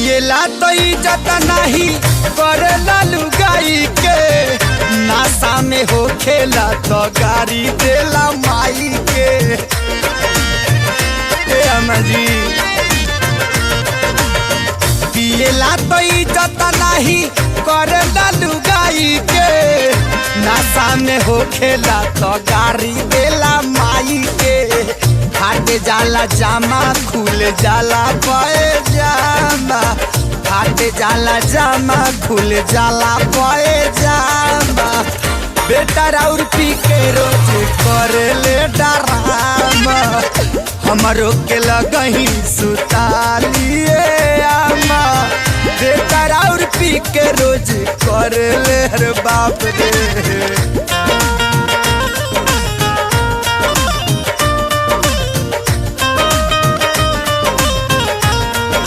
पियला तो इज्जत नाही करेला लुगाई के, नासा में हो खेला तो गारी देला माई के। ए अम्मा जी, पियला तो इज्जत नाही करेला लुगाई के, नासा में हो खेला तो गारी देला माई के। फाट जाला जामा खुल जाला जामा, फाट जाला जामा खुल जाला जामा। बेटा राउर पी के रोज करे ले डरामा, हमरो के लगही सुतालिए आमा। बेटा राउर पी के रोज करे ले, रे बाप रे।